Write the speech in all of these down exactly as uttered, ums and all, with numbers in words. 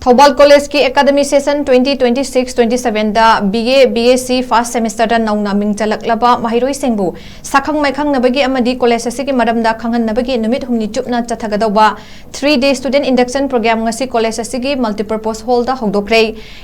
ꯊꯧꯕꯥꯜ ꯀꯣꯂꯦꯖꯀꯤ academy session twenty twenty six twenty ꯁꯚꯦꯟꯗ B A, B S C first ꯁꯦꯃꯤꯁꯇꯔꯗ ꯅꯧꯅ ꯃꯤꯡ ꯆꯜꯂꯛꯂꯕ ꯃꯍꯩꯔꯣꯏꯁꯤꯡꯕꯨ ꯁꯛꯈꯪ ꯃꯥꯏꯈꯪꯅꯕꯒꯤ ꯑꯃꯗꯤ ꯀꯣꯂꯦꯖ ꯑꯁꯤꯒꯤ ꯃꯔꯝꯗ ꯈꯪꯍꯟꯅꯕꯒꯤ ꯅꯨꯃꯤꯠ ꯍꯨꯝꯅꯤ ꯆꯨꯞꯅ ꯆꯠꯊꯒꯗꯧꯕ three day student induction program ꯉꯁꯤ ꯀꯣꯂꯦꯖ ꯑꯁꯤꯒꯤ multipurpose hall ꯗ ꯍꯧꯗꯣꯛꯈ꯭ꯔꯦ꯫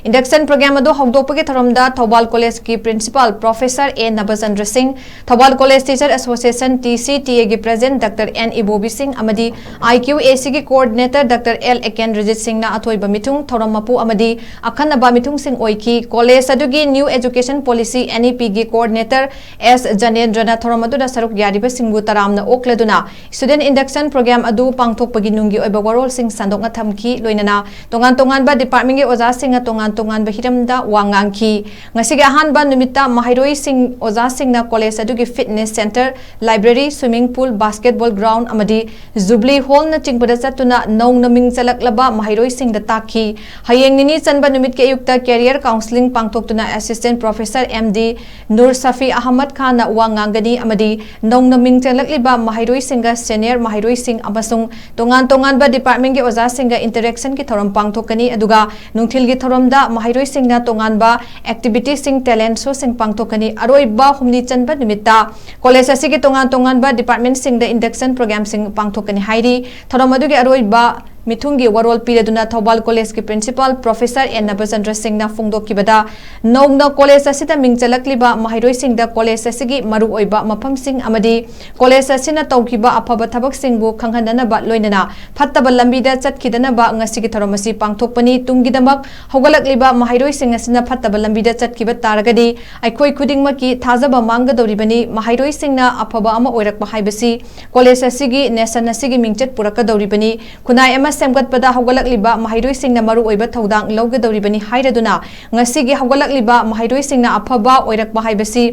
Induction program ꯑꯗꯨ ꯍꯧꯗꯣꯛꯄꯒꯤ ꯊꯧꯔꯝꯗ ꯊꯧꯕꯥꯜ ꯀꯣꯂꯦꯖꯀꯤ principal professor ꯑꯦ ꯅꯕꯆꯟꯗ꯭ꯔ ꯁꯤꯡ, Thoubal college teacher association, T C T ꯑꯦꯒꯤ president ꯗꯥꯛꯇꯔ ꯑꯦꯟ ꯏꯕꯣꯕꯤ ꯁꯤꯡ ꯑꯃꯗꯤ ꯑꯥꯏ ꯀ꯭ꯌꯨ ꯑꯦ ꯁꯤꯒꯤ coordinator ꯗꯥꯛꯇꯔ ꯑꯦꯜ ꯑꯦꯀꯦꯟꯗ꯭ꯔꯖꯤꯠ ꯁꯤꯡꯅ ꯑꯊꯣꯏꯕ ꯃꯤꯊꯨꯡ, ꯊꯧꯔꯝ ꯃꯄꯨ ꯑꯃꯗꯤ ꯑꯈꯟꯅꯕ ꯃꯤꯊꯨꯡꯁꯤꯡ ꯑꯣꯏꯈꯤ꯫ ꯀꯣꯂꯦꯖ ꯑꯗꯨꯒꯤ New Education Policy, N E P ꯒꯤ coordinator ꯑꯦꯁ ꯖꯅꯦꯟꯗ꯭ꯔꯅ ꯊꯧꯔꯝ ꯑꯗꯨꯗ ꯁꯔꯨꯛ ꯌꯥꯔꯤꯕꯁꯤꯡꯕꯨ ꯇꯔꯥꯝꯅ ꯑꯣꯛꯂꯗꯨꯅ student induction program ꯑꯗꯨ ꯄꯥꯡꯊꯣꯛꯄꯒꯤ ꯅꯨꯡꯒꯤ ꯑꯣꯏꯕ ꯋꯥꯔꯣꯜꯁꯤꯡ ꯁꯟꯗꯣꯛꯅ ꯊꯝꯈꯤ꯫ ꯂꯣꯏꯅꯅ ꯇꯣꯉꯥꯟ ꯇꯣꯉꯥꯟꯕ department ꯀꯤ ꯑꯣꯖꯥꯁꯤꯡꯅ ꯇꯣꯉꯥꯟ ꯇꯣꯉꯥꯟꯕ ꯍꯤꯔꯝꯗ ꯋꯥ ꯉꯥꯡꯈꯤ꯫ ꯉꯁꯤꯒꯤ ꯑꯍꯥꯟꯕ ꯅꯨꯃꯤꯠꯇ ꯃꯍꯩꯔꯣꯏꯁꯤꯡ, ꯑꯣꯖꯥꯁꯤꯡꯅ ꯀꯣꯂꯦꯖ ꯑꯗꯨꯒꯤ fitness center, library, swimming pool, basketball ground ꯑꯃꯗꯤ Jubilee Hall ꯅꯆꯤꯡꯕꯗ ꯆꯠꯇꯨꯅ ꯅꯧꯅ ꯃꯤꯡ ꯆꯜꯂꯛꯂꯕ ꯃꯍꯩꯔꯣꯏꯁꯤꯡꯗ ꯇꯥꯛꯈꯤ꯫ ꯍꯌꯦꯡ ꯅꯤꯅꯤ ꯆꯟꯕ ꯅꯨꯃꯤꯠꯀꯤ ꯑꯌꯨꯛꯇ career counselling ꯄꯥꯡꯊꯣꯛꯇꯨꯅ assistant professor M D Nur ꯁꯐꯤ ꯑꯍꯃꯗ ꯈꯥꯟꯅ ꯋꯥ ꯉꯥꯡꯒꯅꯤ ꯑꯃꯗꯤ ꯅꯧꯅ ꯃꯤꯡ ꯆꯜꯂꯛꯂꯤꯕ ꯃꯍꯩꯔꯣꯏꯁꯤꯡꯒ senior ꯃꯍꯩꯔꯣꯏꯁꯤꯡ ꯑꯃꯁꯨꯡ ꯇꯣꯉꯥꯟ ꯇꯣꯉꯥꯟꯕ department ꯀꯤ ꯑꯣꯖꯥꯁꯤꯡꯒ interaction ꯒꯤ ꯊꯧꯔꯝ ꯄꯥꯡꯊꯣꯛꯀꯅꯤ꯫ ꯑꯗꯨꯒ ꯅꯨꯡꯊꯤꯜꯒꯤ ꯊꯧꯔꯝꯗ ꯃꯍꯩꯔꯣꯏꯁꯤꯡꯅ ꯇꯣꯉꯥꯟꯕ activity ꯁꯤꯡ, talent show ꯁꯤꯡ ꯄꯥꯡꯊꯣꯛꯀꯅꯤ꯫ ꯑꯔꯣꯏꯕ ꯍꯨꯝꯅꯤ ꯆꯟꯕ ꯅꯨꯃꯤꯠꯇ ꯀꯣꯂꯦꯖ ꯑꯁꯤꯒꯤ ꯇꯣꯉꯥꯟ ꯇꯣꯉꯥꯟꯕ department ꯁꯤꯡꯗ induction program ꯁꯤꯡ ꯄꯥꯡꯊꯣꯛꯀꯅꯤ ꯍꯥꯏꯔꯤ꯫ ꯊꯧꯔꯝ ꯑꯗꯨꯒꯤ ꯑꯔꯣꯏꯕ ꯃꯤꯊꯨꯡꯒꯤ ꯋꯥꯔꯣꯜ ꯄꯤꯔꯗꯨꯅ ꯊꯧꯕꯥꯜ ꯀꯣꯂꯦꯖꯀꯤ principal professor ꯑꯦꯟ ꯅꯕꯆꯟꯗ꯭ꯔ ꯁꯤꯡꯅ ꯐꯣꯡꯗꯣꯛꯈꯤꯕꯗ, ꯅꯧꯅ ꯀꯣꯂꯦꯖ ꯑꯁꯤꯗ ꯃꯤꯡ ꯆꯜꯂꯛꯂꯤꯕ ꯃꯍꯩꯔꯣꯏꯁꯤꯡꯗ ꯀꯣꯂꯦꯖ ꯑꯁꯤꯒꯤ ꯃꯔꯨꯑꯣꯏꯕ ꯃꯐꯝꯁꯤꯡ ꯑꯃꯗꯤ ꯀꯣꯂꯦꯖ ꯑꯁꯤꯅ ꯇꯧꯈꯤꯕ ꯑꯐꯕ ꯊꯕꯛꯁꯤꯡꯕꯨ ꯈꯪꯍꯟꯅꯅꯕ, ꯂꯣꯏꯅꯅ ꯐꯠꯇꯕ ꯂꯝꯕꯤꯗ ꯆꯠꯈꯤꯗꯅꯕ ꯉꯁꯤꯒꯤ ꯊꯧꯔꯝ ꯑꯁꯤ ꯄꯥꯡꯊꯣꯛꯄꯅꯤ꯫ ꯇꯨꯡꯒꯤꯗꯃꯛ ꯍꯧꯒꯠꯂꯛꯂꯤꯕ ꯃꯍꯩꯔꯣꯏꯁꯤꯡ ꯑꯁꯤꯅ ꯐꯠꯇꯕ ꯂꯝꯕꯤꯗ ꯆꯠꯈꯤꯕ ꯇꯥꯔꯒꯗꯤ, ꯑꯩꯈꯣꯏ ꯈꯨꯗꯤꯡꯃꯛꯀꯤ ꯊꯥꯖꯕ ꯃꯥꯡꯒꯗꯧꯔꯤꯕꯅꯤ꯫ ꯃꯍꯩꯔꯣꯏꯁꯤꯡꯅ ꯑꯐꯕ ꯑꯃ ꯑꯣꯏꯔꯛꯄ ꯍꯥꯏꯕꯁꯤ ꯀꯣꯂꯦꯖ ꯑꯁꯤꯒꯤ nation ꯑꯁꯤꯒꯤ ꯃꯤꯡꯆꯠ ꯄꯨꯔꯛꯀꯗꯧꯔꯤꯕꯅꯤ꯫ ꯈꯨꯟꯅꯥꯏ ꯑꯃ ꯁꯦꯝꯒꯠꯄꯗ ꯍꯧꯒꯠꯂꯛꯂꯤꯕ ꯃꯍꯩꯔꯣꯏꯁꯤꯡꯅ ꯃꯔꯨꯑꯣꯏꯕ ꯊꯧꯗꯥꯡ ꯂꯧꯒꯗꯧꯔꯤꯕꯅꯤ ꯍꯥꯏꯔꯗꯨꯅ, ꯉꯁꯤꯒꯤ ꯍꯧꯒꯠꯂꯛꯂꯤꯕ ꯃꯍꯩꯔꯣꯏꯁꯤꯡꯅ ꯑꯐꯕ ꯑꯣꯏꯔꯛꯄ ꯍꯥꯏꯕꯁꯤ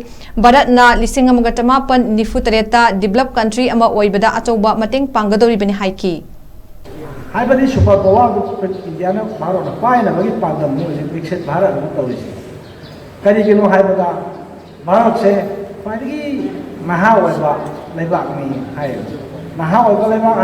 ꯚꯥꯔꯠꯅ ꯂꯤꯁꯤꯡ ꯑꯃꯒ ꯆꯃꯥꯄꯟ ꯅꯤꯐꯨ ꯇꯔꯦꯠꯇ developed country ꯑꯃ ꯑꯣꯏꯕꯗ ꯑꯆꯧꯕ ꯃꯇꯦꯡ ꯄꯥꯡꯒꯗꯧꯔꯤꯕꯅꯤ ꯍꯥꯏꯈꯤ꯫ ꯍꯥꯏꯕꯗꯤ super power ꯗꯨ ꯏꯟꯗꯤꯌꯥꯅ ꯚꯥꯔꯠꯅ ꯄꯥꯏꯅꯕꯒꯤ ꯄꯥꯟꯗꯝꯅꯤ ꯍꯧꯖꯤꯛ ꯕꯤꯛꯁꯤꯠ ꯚꯥꯔꯠ ꯑꯃ ꯇꯧꯔꯤꯁꯦ꯫ ꯀꯔꯤꯒꯤꯅꯣ ꯍꯥꯏꯕꯗ ꯚꯥꯔꯠꯁꯦ ꯈ꯭ꯋꯥꯏꯗꯒꯤ ꯅꯍꯥ ꯑꯣꯏꯕ ꯂꯩꯕꯥꯛꯅꯤ ꯍꯥꯏ꯫ ꯅꯍꯥ ꯑꯣꯏꯕ ꯂꯩꯕꯥꯛ